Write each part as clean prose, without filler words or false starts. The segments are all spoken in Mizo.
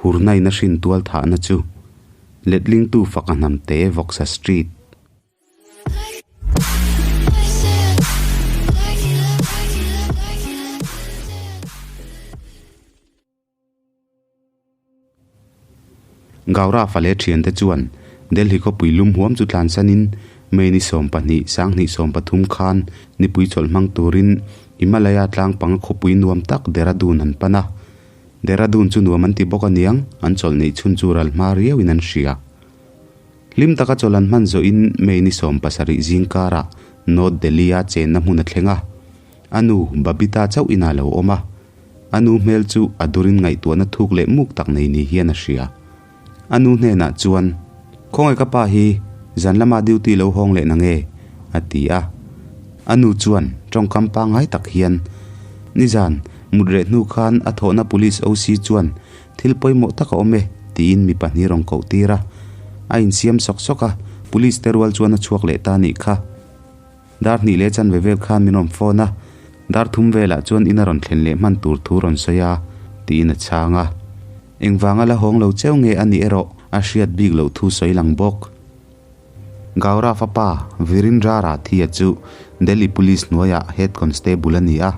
Hurna in a hrin tual thahna chu letlingtu faka hnamte Vawksa Street. Gaura fale thiante chuan Delhi khawpui lum huam chu tlansanin May ni 12, 2013 khan nipui chawlh hmang turin Himalaya tlang panga khawpui nuam tak Dehradun an pan a. Dehradun chu nuam an ti bawk aniang, an chawlh neih chhun chu ral hma riauin an hria. Hlim taka chawlh an hman zawhin May ni 17 zing karah North Delhi-a chenna hmun a thleng a. A nu, Babita chauh inah lo awm a. A nu hmel chu a durin ngaihtuahna thuk leh muk tak nei ni hian a hria. A nu hnenah chuan, Khawngaih ka pa hi zan lama duty lo hawng leh nange? a ti a. A nu chuan tawngkam pangngai tak hian, Nizan, mut reh hnu khan a thawhna police OC chuan thil pawimawh tak a awm e, tiin mi pahnih rawn koh tir a. A insiam sawk sawk a, police te rual chuan a chhuak leh ta nih kha. Dar hnih leh chanve vel khan min rawn phone a, dar thum velah chuan in a rawn thlen leh hman tur thu rawn sawi a, tiin a chhang a. Engvanga la hawng lo cheu nge a nih erawh a hriat bik loh thu sawi lang bawk. Gaurav a pa Virendra Rathi-a chu Delhi Police hnuaiah Head Constable a ni a.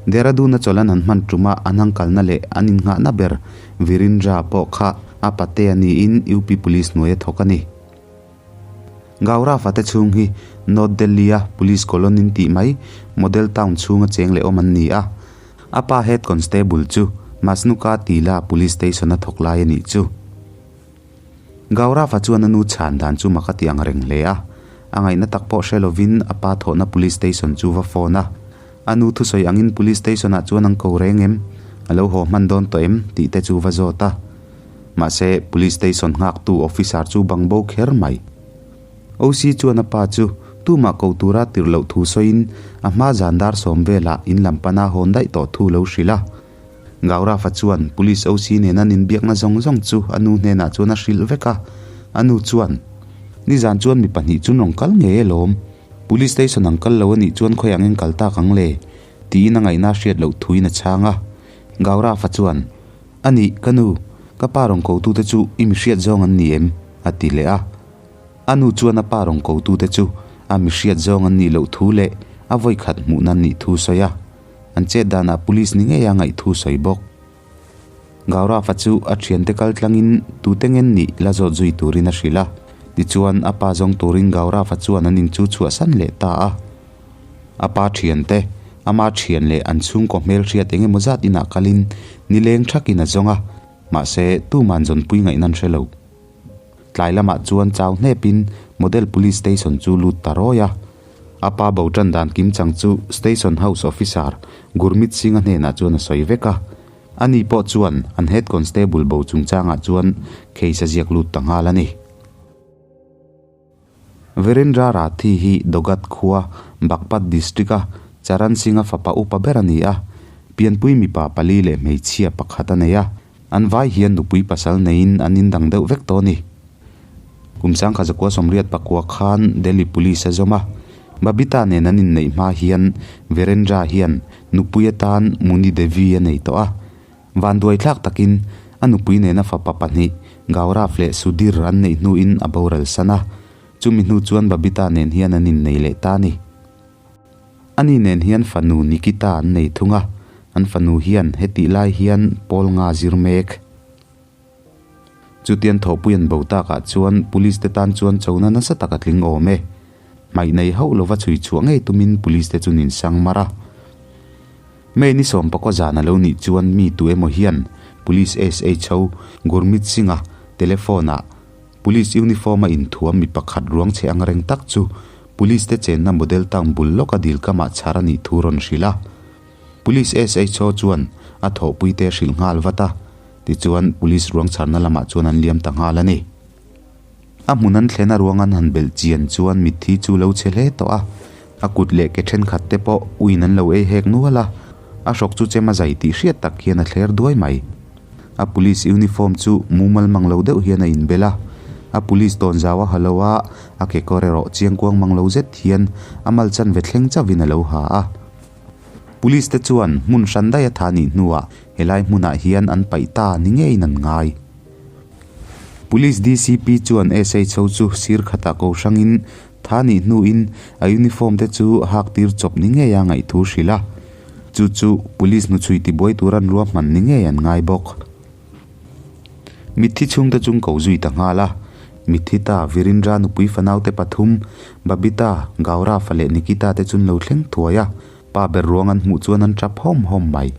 Dehradun a chawlh an han hman tuma an hangkalna leh an innghahna ber Virendra pawh kha a pate a niin UP Police hnuaia thawk a ni. Gaurav a te chhung hi North Delhi-a Police Colony tih mai Model Town chhunga cheng leh awm an ni a. A pa Head Constable chu Masnuka Tila Police Station a thawk lai a nih chu. Gaurav a chuan a nu chhan dan chu mak a ti ang reng hle a. A ngaihna tak pawh hre lovin a pa thawhna Police Station chu va phone a. A nu thusawi angin Police Station ah chuan an ko reng em? A lo haw hman dawn tawh em? tih te chu va zawt a. Mahse, Police Station nghaktu officer chu bang bo kher mai. OC chuan a pa chu tumah ko tura tirh loh thu sawiin a hma zan dar sawm velah in lam pana hawn daih tawh thu lo hrilh a. Gaurav-a chuan Police OC nena an inbiakna zawng zawng chu a nu hnenah chuan a hrilh vek a. A nu chuan, Nizan chuan mi pahnih chu rawn kal ngei alawm. Police station ang kal lo a nih chuan khawi ang eng kal tak ang le? tiin a ngaihna hriat loh thuin a chhang a. Gaurav-a chuan, A nih, ka nu, ka pa rawn kotute chu i mi hriat zawng an ni em? a ti leh a. A nu chuan a pa rawn kotute chu a mi hriat zawng an nih loh thu leh a vawi khat hmuhna an nih thu sawi a. An chet danah police ni ngei a ngaih thu sawi bawk. Gaurav-a chu a thiante kal tlangin tute ngen nih la zawt zui turin a hrilh a. Tichuan, a pa zawng turin Gaurav-a chuan an in chu chhuahsan leh ta a. A pa thiante, ama thian leh an chhungkaw hmelhriat eng emaw zat inah kalin nileng thakin a zawng a, mahse tuman zawnpui ngaihna an hre lo. Tlai lamah chuan chau hnepin Model Police Station chu lut ta rawi a. A pa bo tan dan kim chang chu Station House Officer Gurmeet Singh-a hnenah chuan a sawi vek a. Ani pawh chuan an Head Constable bo chungchangah chuan case a ziak lut ta nghal a ni. Virendra Rathi hi Dogat khua, Baghpat District-a Charan Singh-a fapa upa ber a ni a. Pianpui mipa pali leh hmeichhia pakhat a nei a. An vai hian nupui pasal neiin an indang deuh vek tawh a ni. Kum sangkha zakua sawmriat pakua khan Delhi Police a zawm a. Babita nen an inneih hma hian Virendra hian nupui atan Muni Devi a nei tawh a. Vanduai thlak takin a nupui nena fapa pahnih Gaurav leh Sudhir an neih hnuin a boral san a. Chumi hnu chuan Babita nen hian an innei leh ta a ni. Ani nen hian fanu Nikita an nei thung a, an fanu hian hetih lai hian pawl nga zir mek. Chutian thawhpui an bo takah chuan Police te tan chuan chona nasa tak a tling awm e. Hmaih nei hauh lova chhui chhuah ngei tumin Police te chu nin sang mar a. May ni sawmpakaw zan a lo nih chuan mi tu emaw hian Police SHO Gurmeet Singh-a telephone-ah Police uniform a inthuam mi pakhat ruang chhe ang reng tak chu Police te chenna Model Town bul lawka dil kamah chhar a nih thu rawn hrilh a. Police SHO chuan a thawhpuite a hrilh nghal vat a, tichuan Police ruang chharna lamah chuan an liam ta nghal a ni. A hmun an thlena ruang an han belh chian chuan mitthi chu lo chhe hle tawh a, a kut leh ke thenkhat te pawh uiin an lo ei hek nual a, a hrawk chu chem a zai tih hriat tak hian a thler duai mai. A police uniform chu mumal mang lo deuh hian a inbel a, a police tawnzau a ha lo a, a kekawr erawh chiangkuang mang lo zet hian a mal chanve thleng chauhin a lo ha a. Police te chuan hmun hran daih a tha nih hnuah helai hmunah hian an paih ta ni ngeiin an ngai. Police DCP chuan SHO chu sir khatah ko hrangin tha nih hnuin a uniform te chu hak tir chawp ni ngei a ngaih thu hrilh a. Chu chu Police hnuchhui tibuai tur an ruahman ni ngei an ngai bawk. Mitthi chhungte chung ko zui ta nghal a. Mitthi ta Virindra nupui fanaute pathum, Babita, Gaurav-a leh Nikita te chun lo thleng thuai a, pa ber ruang an hmuh chuan an tap hawm hawm mai.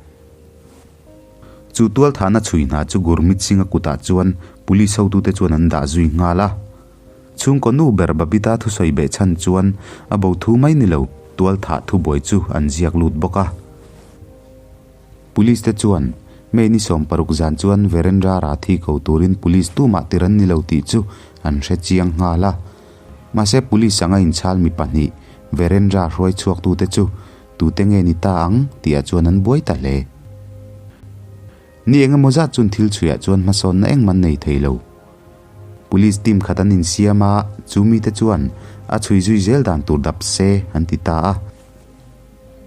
Chu tualthahna chhui hna chu Gurmeet Singh-a kutah chuan police hotute chuan an dah zui nghal a. Chhungkaw nu ber Babita thusawi beh chhan chuan a bo thu mai ni lo, tualthah thubuai chu an ziak lut bawk a. Police te chuan May ni 16 zan chuan Verendra Rathi ko turin police tumah tir an ni lo tih chu an hre chiang nghal a. Mahse police anga inchhal mi pahnih Verendra hruai chhuaktute chu tute nge ni ta ang tihah chuan an buai ta hle. Ni engemaw zat chun thil chhuiah chuan hmasawnna engmah an nei thei lo. Police team khat an insiam a, chu mite chuan a chhui zui zel dan tur dap se an ti ta a.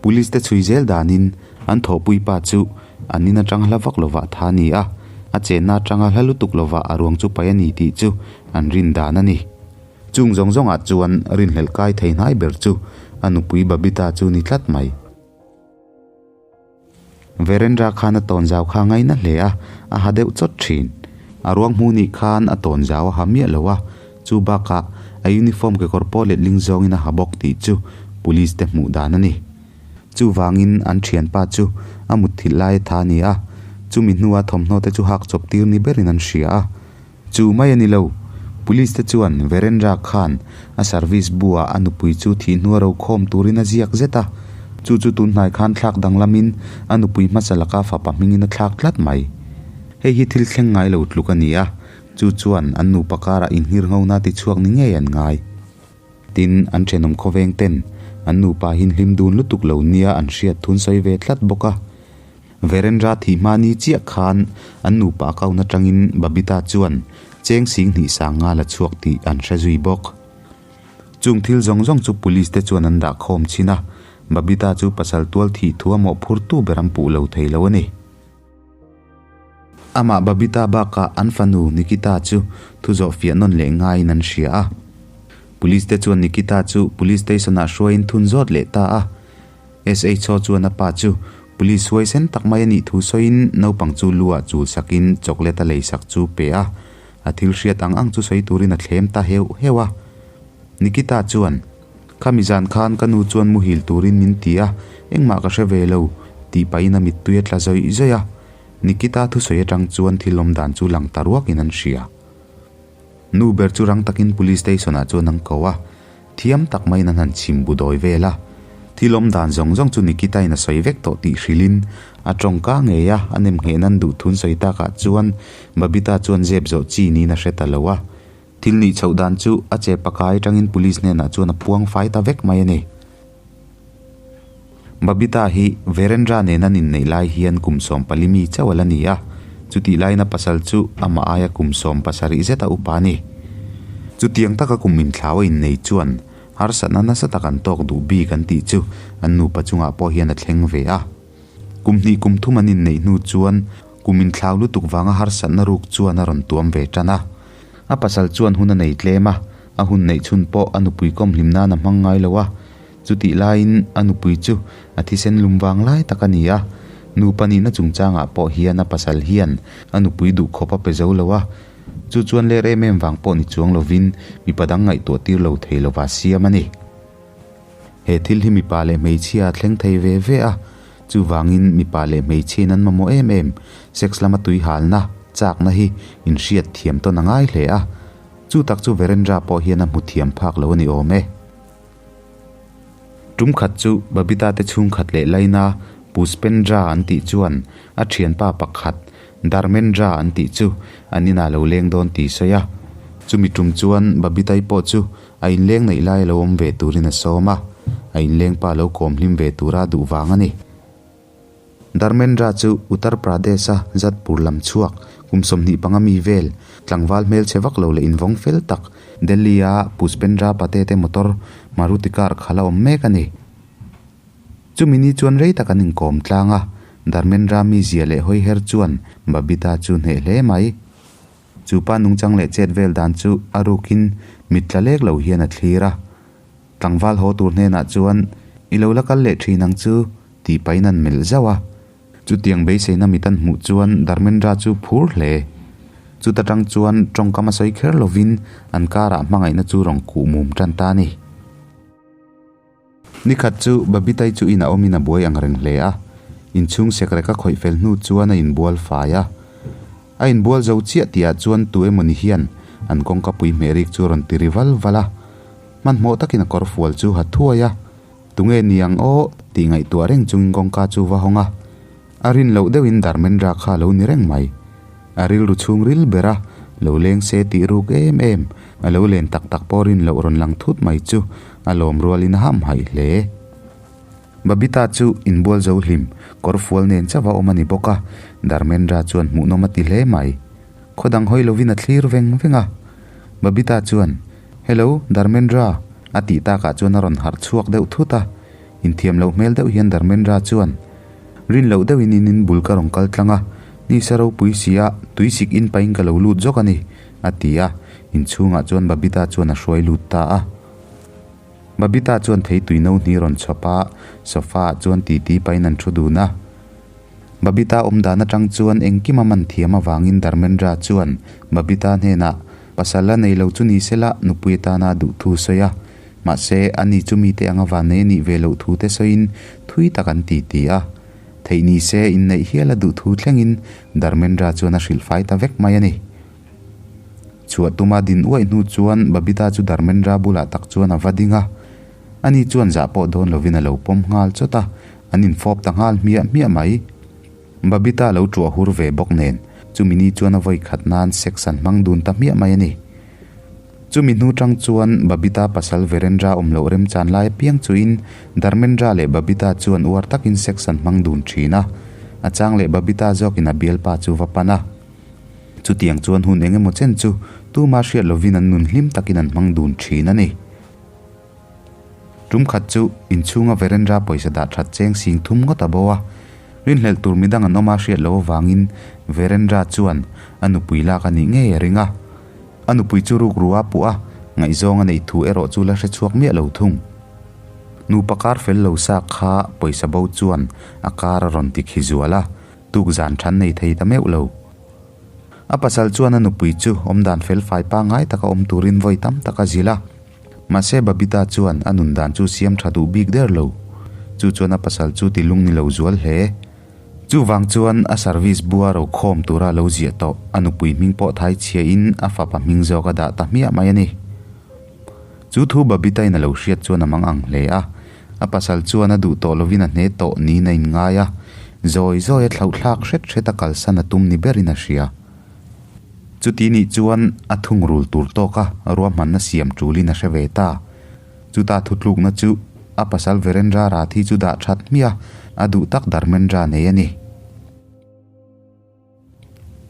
Police te chhui zel danin an thawhpui pa chu an in atang hla vak lovah tha a ni a, a chenna atanga hla lutuk lovah a ruang chu paih a ni tih chu an rin dan a ni. Chung zawng zawngah chuan rinhlelh kai thei hnai ber chu a nupui Babita chu ni tlat mai. Verendra khan a tawn zau kha ngaina hle a, a ha deuh chawt thin. A ruang hmu nih khan a tawn zau a ha miah lo a, chu bakah a uniform kekawr pawh letling zawngin a ha bawk tih chu police te hmuh dan a ni. Chuvangin an thianpa chu a mutthilh lai a tha a ni a, chumi hnua thawmhnaw te chu hak chawp tir ni berin an hria a. Chu mai a ni lo, Police te chuan Verendra khan a service bu ah a nupui chu thih hnua ro khawm turin a ziak zet a, chu chu tun hnai khan thlak danglamin a nupui hmasa laka fapa hmingin a thlak tlat mai. Hei hi thil thleng ngai lo tluk a ni a, chu chuan an nupa karah inhir nghona ti chhuak ni ngei an ngai. Tin, an thenawm khawveng ten an nupa hin hlim dun lutuk lo nia an hriat thun sawi ve tlat bawk a. Verendra thih hma ni chiah khan an nupa account atangin Babita chuan cheng sing hnih sang nga la chhuak tih an hre zui bawk. Chung thil zawng zawng chu police te chuan an dah khawm chhin a, Babita chu pasal tual thih thu a mawhphurtu ber an puh lo thei lo a ni. Amah Babita bakah an fanu Nikita chu thu zawh fiah nawn leh ngaiin an hria a. Police te chuan Nikita chu police station ah hruaiin thun zawt leh ta a. SHO chuan a pa chu police huaisen tak mai a nih thu sawiin naupang chu lu ah chul sakin chocolate a lei sak chu pe a, a thil hriat ang ang chu sawi turin a thlem ta heuh heuh a. Nikita chuan, Khami zan khan ka nu chuan muhil turin min ti a, engmah ka hre ve lo, tih pahin a mittui a tla zawih zawih a. Nikita thusawi atang chuan thil awm dan chu lang ta ruakin an hria. Nu ber chu rang takin police station ah chuan an ko a, thiam tak maiin an han chhim bu dawi vel a. Thil awm dan zawng zawng chu Nikita in a sawi vek tawh tih hrilhin a tawngka ngei a, a nem ngheh nan duh thun sawi takah chuan Babita chuan zep zawh chi niin a hre ta lo a. Thil nih chhoh dan chu a che pakai atangin police hnenah chuan a puang fai ta vek mai a ni. Babita hi Verendra nen an inneih lai hian kum 14 mi chauh a la ni a, chutih laiin a pasal chu amah aia kum 17 zet a upa a ni. Chutiang taka kum inthlau a innei chuan harsatna nasa tak an tawk duh bik an tih chu an nupa chungah pawh hian a thleng ve a. Kum hnih kum thum an inneih hnu chuan kum inthlau lutuk vanga harsatna ruk chuan a rawn tuam ve tan a. A pasal chuan hun a nei tlem a, a hun neih chhun pawh a nupui kawm hlim nan a hmang ngai lo a. Chutih laiin a nupui chu a thisen lum vang lai tak a ni a, nupa nihna chungchangah pawh hian a pasal hian a nupui duh khawp a pe zo lo a, chu chuan ler em em vang pawh ni chuang lovin mipa dang ngaihtuah tir lo thei lova siam a ni. He thil hi mipa leh hmeichhia a thleng thei ve ve a, chuvangin mipa leh hmeichhiain an mamawh em em, sex lama tui halna, chakna hi inhriat thiam tawn a ngai hle a, chu tak chu Verendra pawh hian a hmu thiam phak lo a ni awm e. Tum khat chu Babita te chhungkhat leh Laina Puspendra an tih chuan a thianpa pakhat Dharmendra an tih chu an inah lo leng dawn tih sawi a. Chumi tum chuan Babitai pawh chu a inleng neih lai a lo awm ve turin a sawm a, a inlengpa lo kawm hlim ve tura duh vang a ni. Dharmendra chu Uttar Pradesh-a Jatpur lam chhuak kum 25 mi vel, tlangval hmelchhe vak lo leh invawng fel tak, Delhi-a Pushpendra Pate te motor Maruti car kha la awm mek a ni. Chumi ni chuan rei tak an inkawm tlang a, Dharmendra mizia leh hawiher chuan Babita chu hneh hle mai. Chu pa nungchang leh chet vel dan chu a rukin mit tla lek lo hian a thlir a. Tlangval haw tur hnenah chuan, I lo la kal leh thin ang chu, tih pahin an melh zauh a. Chutiang beiseina mit an hmuh chuan Dharmendra chu phur hle. Chuta tang chuan tawngkam a sawi kher lovin an karah hmangaihna chu rawn kuh mum tan ta a ni. Nikhat chu Babitai chu in a awmin a buai ang reng hle a. Inchhung sekrek a khawih fel hnu chuan a inbual fai a. A inbual zo chiah tihah chuan tu emawni hian an kawngka pui hmeh rik chu a rawn ti ri val val a. Hmanhmawh takin a kawr fual chu ha thuai a. Tunge ni ang aw? tih ngaihtuah reng chungin kawngka chu va hawng a. A rin loh deuhin Dharmendra kha a lo ni reng mai. A rilru chhung ril ber a, lo leng se tih ruk em em, a lo len tak tak pawh rin loh rawn lang thut mai chu a lawm rualin a hamhaih hle. Babita chu inbual zo hlim, kawr fual nen chauh a awm a ni bawk a, Dharmendra chuan hmuhnawm a ti hle mai. Khaw dang hawi lovin a thlir veng veng a. Babita chuan, Hello, Dharmendra, a tih takah chuan a rawn harh chhuak deuh thut a. Inthiam loh hmel deuh hian Dharmendra chuan, Rin loh deuhin in in bul ka rawn kal tlang a, nisa ropui si a, tui sik in pahin ka lo lut zawk a ni, a ti a. Inchhungah chuan Babita chuan a hruai lut ta a. Babita chuan thei tui no hni rawn chhawp a, sofa ah chuan titi pahin an thu dun a. Babita awm dan atang chuan engkim a man thiam avangin Dharmendra chuan Babita hnenah pasal a nei lo chu ni sela nupui atana a duh thu sawi a. Mahse, ani chu mite anga vannei a nih ve loh thu te sawiin thui tak an ti ti a. Theih ni se inneih hial a duh thu thlengin Dharmendra chuan a hrilh fai ta vek mai a ni. Chhuah tuma din uaih hnu chuan Babita chu Dharmendra bulah tak chuan a va ding a. Ani chuan zah pawh dawn lovin a lo pawm nghal chawt a, an infawp ta nghal hmiah hmiah mai. Babita lo ṭuah hur ve bawk nen, chumi ni chuan a vawi khat nan sex an hmang dun ta hmiah mai a ni. Chumi hnu ṭang chuan Babita pasal Virendra awm loh remchan lai apiang chuin Dharmendra leh Babita chuan uar takin sex an hmang dun ṭhin a, a chang leh Babita zawkin a bialpa chu va pan a. Chutiang chuan hun eng emaw chen chu tuma hriat lovin an nun hlim takin an hmang dun ṭhin a ni. Tum khat chu inchhunga Verendra pawisa dah that cheng sing thum ngawt a bo a, rinhlelh tur midang an awm a hriat loh avangin Verendra chuan a nupui lak a nih ngei a ring a. A nupui chu rukru a puh a, ngaihzawng a neih thu erawh chu la hre chhuak miah lo thung. Nupa kar fel lo sa kha pawisa bo chuan a kar a rawn ti khi zual a, tuk zan than nei thei ta meuh lo. A pasal chuan a nupui chu awmdan fel fai pangngai taka awm turin vawi tam tak a zilh a. Mahse Babita chuan a nun dan chu siam tha duh bik der lo. Chu chuan a pasal chu ti lung ni lo zual hle. Chuvang chuan a service bua ro khawm tura lo ziah tawh a nupui hming pawh thai chhia in a fapa hming zawk a dah ta hmiah mai a ni. Chu thu Babita in a lo hriat chuan a mang ang hle a. A pasal chuan a duh tawh lovin a hne tawh niin a inngai a. Zawi zawi a thlauhthlak hret hret a kalsan a tum ni berin a hria. Chuti nih chuan a thungrul tur tawka ruahmanna siam tulin a hre ve ta. Chuta thutlukna chu a pasal Virendra Rathi chu dah that hmiah a duh tak Dharmendra nei a ni.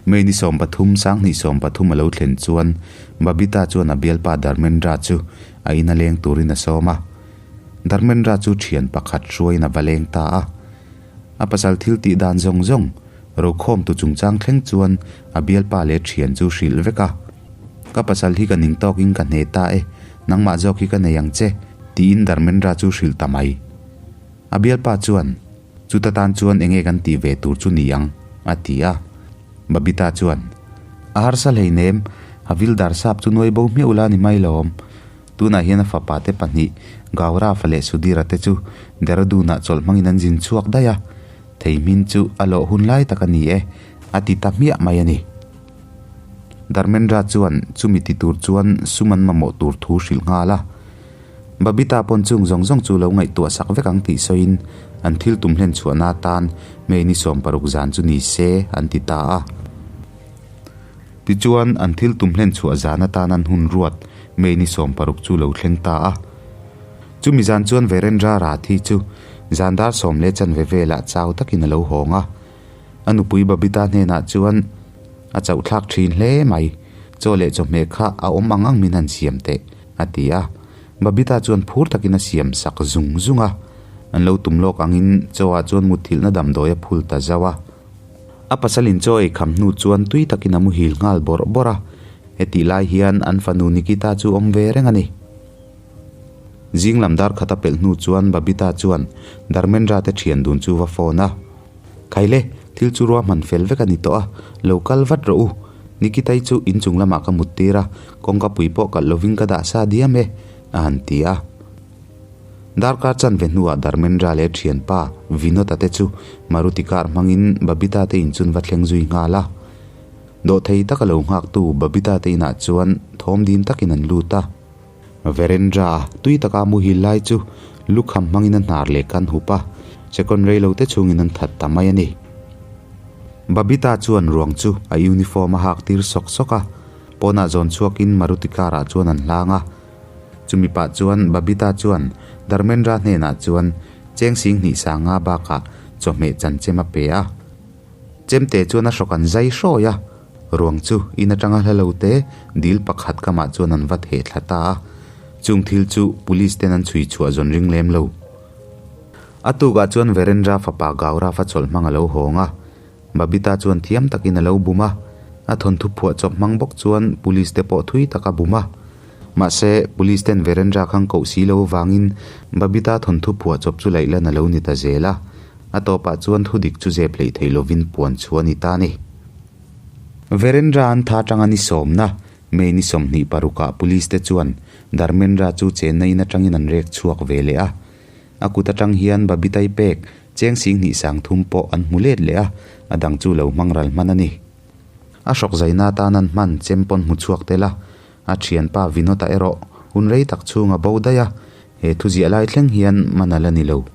May ni 13, 2013 a lo thlen chuan Babita chuan a bialpa Dharmendra chu a ina leng turin a sawm a. Dharmendra chu thian pakhat hruaiin a va leng ta a. A pasal thil tih dan zawng zawng Rokhawmtu chungchang thleng chuan a bialpa leh thian chu hrilh vek a, Ka pasal hi ka ning tawkin ka hne ta e, nangmah zawk hi ka nei ang che, tiin Dharmendra chu hrilh ta mai. A bialpa chuan, Chuta tan chuan enge kan tih ve tur chu ni ang, a ti a. Babita chuan, A harsa hleinem, Havildar sap chu nuai bo hmiah ula ni mai lawm. Tunah hian a fapa te pahnih, Gaurav-a leh Sudhir-a te chu Dehradun-ah chawlh hmangin an zin chhuak daih a. Thei hmin chu a lawh hun lai tak a ni e, a ti ta hmiah mai a ni. Dharmendra chuan chumi ti tur chuan sum an mamawh tur thu hrilh nghal a. Babita pawn chung zawng zawng chu lo ngaihtuah sak vek ang tih sawiin an thil tum hlen chhuahna atan May ni 60 zan chu ni se an ti ta a. Tichuan an thil tum hlen chhuah zan atan an hun ruat May ni 60 chu lo thleng ta a. Chumi zan chuan Verendra Rathi chu zan dar sawm leh chanve velah chau takin a lo hawng a. A nupui Babita hnenah chuan a chauhthlak thin hle mai, chaw leh chawhmeh kha a awm ang ang min han siam teh, a ti a. Babita chuan phur takin a siam sak zung zung a. An lo tum lawk angin chaw ah chuan mutthilhna damdawi a phul ta zauh a. A pasalin chaw ei kham hnu chuan tui takin a muhil nghal bawrh bawrh a. Hetih lai hian an fanu Nikita chu awm ve reng a ni. Zing lam dar khat a pelh hnu chuan Babita chuan Dharmendra te thian dun chu va phone a. Khaile, thil chu ruahman fel vek a ni tawh a, lo kal vat rawh u. Nikitai chu inchung lamah ka mut tir a, kawngka pui pawh kalh lovin ka dah sa diam e, a han ti a. Darkar chanve hnuah Dharmendra leh thianpa Vinod-a te chu Maruti car hmangin Babita te inchun va thleng zui nghal a. Dawhthei taka lo nghaktu Babita te inah chuan thawm dim takin an lut a. Verendra tui taka muhil lai chu lukham hmangin a hnar leh kan hup a, second rei lo te chhungin an that ta mai a ni. Babita chuan ruang chu a uniform a hak tir sawk sawk a, pawnah zawn chhuakin Maruti car ah chuan an hlang a. Chumi pah chuan Babita chuan Dharmendra hnenah chuan cheng sing hnih sanga bakah chawhmeh chanchem a pe a. Chemte chuan a hrawk an zai hrawi a, ruang chu in atanga hla lo te dil pakhat kamah chuan an va theh thla ta a, chung thil chu police ten an chhui chhuah zawn ring lem lo. A tukah chuan Verendra fapa Gaurav a chawlh hmang a lo hawng a, Babita chuan thiam takin a lo bum a, a thawnthu phuah chawp hmang bawk chuan police te pawh thui tak a bum a. Mahse, police ten Verendra khang koh si lo avangin Babita thawnthu phuah chawp chu laih lan a lo ni ta zel a. A tawpah chuan thudik chu zep hleih theih lovin puan chu a ni ta a ni. Verendra an tha atanga ni sawmna, May ni 26 ah police te chuan Dharmendra chu chenna in atangin an rek chhuak ve leh a. A kut atang hian Babitai pek cheng 20 30 pawh an hmu let leh a, a dang chu lo hmang ral hman a ni. A hrawk zaina atan an hman chem pawn hmu chhuak tel a, a thianpa Vinod-a erawh hun rei tak chhunga bo daih a, he thuziah lai thleng hian man a la ni lo.